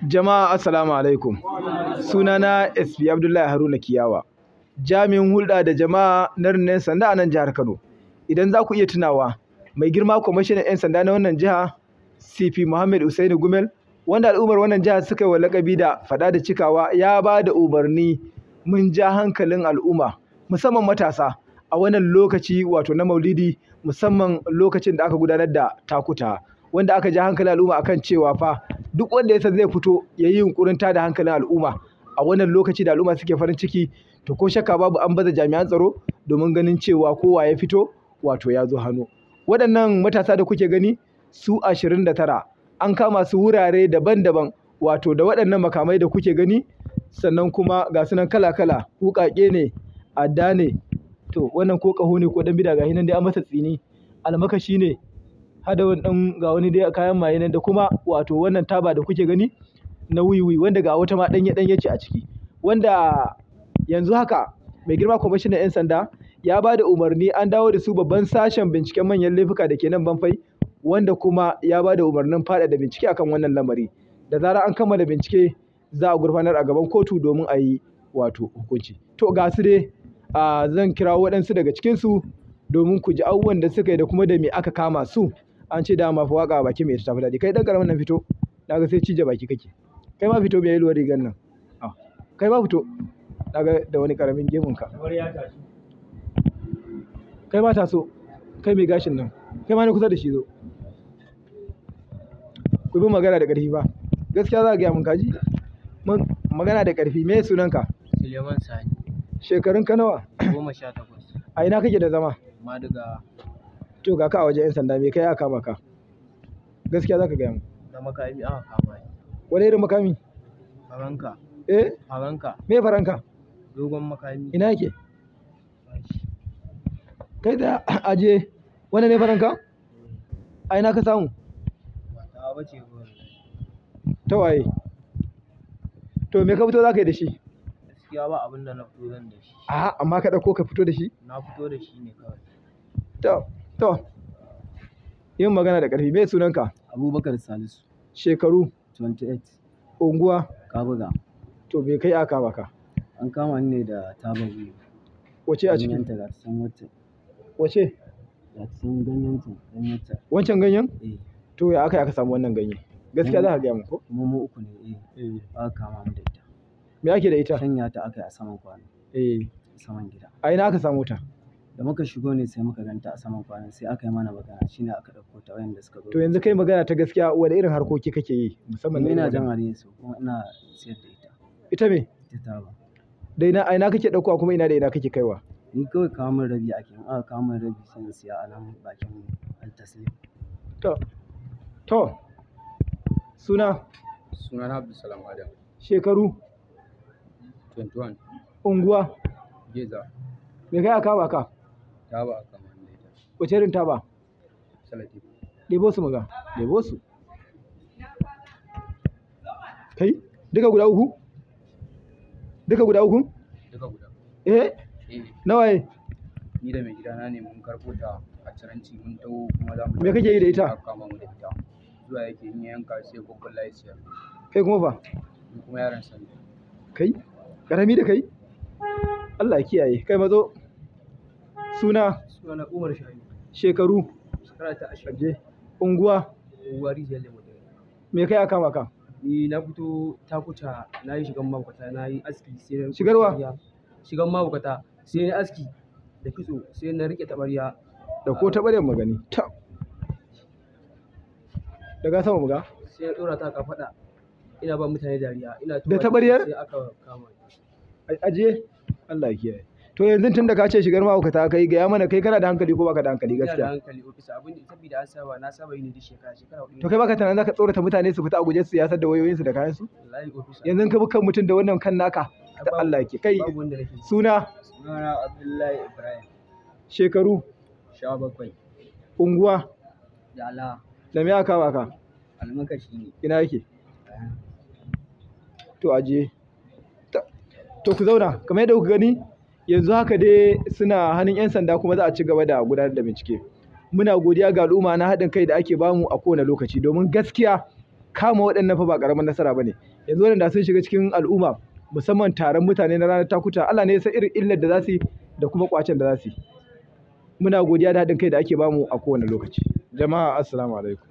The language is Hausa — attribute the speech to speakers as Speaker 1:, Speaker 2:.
Speaker 1: Jama'a assalamu alaikum. Sunana SP Abdullahi Haruna Kiyawa, jami'in hulɗa da jama'a na rundunar 'yan sanda a nan jihar Kano. Idan za ku iya tunawa, mai girma kwamishinan 'yan sanda na wannan jiha CP Muhammad Usaini Gumel, wanda al'ummar wannan jiha suka yi wa lakabi da faɗa da cikawa, ya ba da umarni mun ja hankalin al'umma musamman matasa a wannan lokaci wato na Maulidi, musamman lokacin da aka gudanar da takuta, wanda aka ja hankalin al'umma akan cewa fa duk wanda ya san zai fito ya yi yunƙurin tada hankalin al'umma a wannan lokaci da al'umma suke farin ciki, to ko shakka babu an baza jami'an tsaro domin ganin cewa kowa ya fito wato ya zo hannu. Waɗannan matasa da kuke gani su 29 an kama su wurare daban-daban wato da waɗannan makamai da kuke gani, sannan kuma ga su nan kala-kala, wuƙaƙe ne, adda ne, to wannan ko ƙaho ne ko ɗan bida, gashi nan dai an masa tsini, almakashi ne, hada wani ɗan ga wani dai kayan maye nan, da kuma wato wannan taba da kuke gani na wiwi, wanda ga wata ma ɗanye-ɗanye ce a ciki. Wanda yanzu haka mai girma kwamishinan 'yan sanda ya ba da umarni an dawo da su babban sashen binciken manyan laifuka da ke nan Banfai, wanda kuma ya ba da umarnin faɗaɗa bincike akan wannan lamari. Da zarar an kammala bincike za a gurfanar a gaban kotu domin a yi wato hukunci. To ga su dai, zan kira waɗansu daga cikinsu domin ku ji abubuwan da suka yi da kuma da me aka kama su. An ce dama fa waƙa baki mai ita tafi daɗi. Kai ɗan ƙaramin nan fito, na ga sai cije baki kake. Kai ma fito mai yalwar rigar nan. Kai ma fito, na ga da wani ƙaramin gemun ka. Kai ma taso, kai mai gashin nan. Kai ma na kusa da shi zo. Ku bi magana da ƙarfi fa. Gaskiya za ka gaya mun kaji? Mun magana da ƙarfi. Me sunanka?
Speaker 2: Suleiman Sani.
Speaker 1: Shekarun ka nawa?
Speaker 2: 18.
Speaker 1: A ina kake da zama?
Speaker 2: Maduga.
Speaker 1: To ga ka a wajen 'yan sanda, me kai aka kama ka? Gaskiya za ka gaya mun.
Speaker 2: Da makami aka kama ni.
Speaker 1: Wani irin makami?
Speaker 2: Faranka.
Speaker 1: Eh?
Speaker 2: Faranka.
Speaker 1: Me faranka?
Speaker 2: Dogon makami.
Speaker 1: Ina yake? Kai da aje, wannan ne faranka? A ina ka samu?
Speaker 2: Ba tawa bace ba.
Speaker 1: Ta waye? To me ka fito za ka yi da shi?
Speaker 2: Gaskiya ba abin da na fito zan da shi.
Speaker 1: A'a, amma ka ɗauko ka fito da shi?
Speaker 2: Na fito da shi ne kawai.
Speaker 1: To, yin magana da ƙarfi. Me sunanka?
Speaker 2: Abubakar Salisu.
Speaker 1: Shekaru?
Speaker 2: 28.
Speaker 1: Unguwa?
Speaker 2: Kabuga.
Speaker 1: To me kai aka kama ka?
Speaker 2: An kama ni ne da tabar wiwi.
Speaker 1: Wace a ciki?
Speaker 2: Ganyenta ga ta can wacce.
Speaker 1: Wace?
Speaker 2: Ga ta can ganyenta, ganyenta.
Speaker 1: Wancan ganyen?
Speaker 2: Eh.
Speaker 1: To ya aka yi aka samu wannan ganye? Gaskiya za ka gaya min ko?
Speaker 2: Mu uku ne, eh.
Speaker 1: Eh.
Speaker 2: Aka kama mu da ita.
Speaker 1: Me ake da ita?
Speaker 2: Shanya ta aka yi a saman kwano.
Speaker 1: Eh.
Speaker 2: Saman gida.
Speaker 1: A ina aka samu ta?
Speaker 2: Da muka shigo ne sai muka ganta a saman kwanon, sai aka yi mana magana, shine aka ɗauko ta wayanda suka zo.
Speaker 1: To yanzu kai magana ta gaskiya, wani irin harkoki kake yi musamman na
Speaker 2: Ni ina
Speaker 1: irin
Speaker 2: jan
Speaker 1: wannan?
Speaker 2: arewa kuma ina siyar da ita.
Speaker 1: Ita me?
Speaker 2: Ita taba.
Speaker 1: Da ina, a ina kake ɗaukowa kuma ina da ina kake kaiwa?
Speaker 2: Ni kawai kawo min rabi ake, in aka kawo min rabi sai in siya a nan bakin Altaslim.
Speaker 1: To, suna?
Speaker 3: Sunana Abdulsalam Adam.
Speaker 1: Shekaru?
Speaker 3: 21.
Speaker 1: Unguwa?
Speaker 3: Geza.
Speaker 1: Me kai aka kama ka?
Speaker 3: Taba aka kama ni da ita.
Speaker 1: Wace irin taba?
Speaker 3: Salatif.
Speaker 1: Ɗebo su muga. Ɗebo su. Kai? Duka guda uku? Duka guda uku?
Speaker 3: Duka guda.
Speaker 1: Eh?
Speaker 3: Eh.
Speaker 1: Nawa ye?
Speaker 3: Ni da mai gidana ne mun karɓo ta a Ciranci, mun taho kuma za mu
Speaker 1: Me kake yi da ita?
Speaker 3: Aka kama mu da ita. Zuwa yake in ya yanka sai kukkulla ya siyar.
Speaker 1: Kai kuma fa?
Speaker 3: Ni kuma yaron sa ne.
Speaker 1: Kai? Ƙarami da kai? Allah ya kiyaye. Kai mazo. Suna?
Speaker 2: Sunana Umar Shayu.
Speaker 1: Shekaru?
Speaker 2: Shekara ta 20.
Speaker 1: Aje. Unguwa?
Speaker 2: Unguwa Rijiyar Lemo.
Speaker 1: Me kai aka kama ka?
Speaker 2: Ni na fito takuta, na yi shigan mahaukata, na yi aski sai na
Speaker 1: Shigarwa?
Speaker 2: Shigan mahaukata sai na aski da kitso sai na riƙe taɓarya.
Speaker 1: Da ko taɓaryar magani. Ta. Daga sama muga.
Speaker 2: Sai na ɗora ta a kafaɗa. Ina ba mutane dariya. Ina
Speaker 1: Da taɓaryar?
Speaker 2: Sai aka kama ni.
Speaker 1: Ajiye. Allah ya kiyaye. To yanzu tun da ka ce shigar mahaukata kai, gaya mana kai kana da hankali ko baka da hankali
Speaker 2: Ina da
Speaker 1: gaskiya?
Speaker 2: hankali ofisa, abin da saboda an saba, na saba yi ne duk shekara, shekara huɗu.
Speaker 1: To kai baka tunanin zaka tsorata mutane su fita a guje su yasar da wayoyinsu da kayansu?
Speaker 2: Wallahi ofisa.
Speaker 1: Yanzu ka bi kan mutum da wannan kan naka, da Allah ke kai.
Speaker 2: Babu wanda nake.
Speaker 1: Suna?
Speaker 2: Sunana Abdullahi Ibrahim.
Speaker 1: Shekaru?
Speaker 2: 17.
Speaker 1: Unguwa?
Speaker 2: Dala.
Speaker 1: Da me aka kama ka?
Speaker 2: Almakashi ne.
Speaker 1: Ina yake? To ajiye. To ku zauna, kamar yadda kuka gani yanzu haka dai suna hannun 'yan sanda kuma za a ci gaba da gudanar da bincike. Muna godiya ga al'umma na haɗin kai da ake bamu a kowane lokaci, domin gaskiya Kama waɗannan fa ba ƙaramin nasara bane. Yanzu waɗanda sun shiga cikin al'umma, musamman taron mutane na ranar takuta, Allah ne ya san irin illar da za su yi da kuma ƙwacen da za su yi. Muna godiya da haɗin kai da ake bamu a kowane lokaci. Jama'a, assalamu alaikum.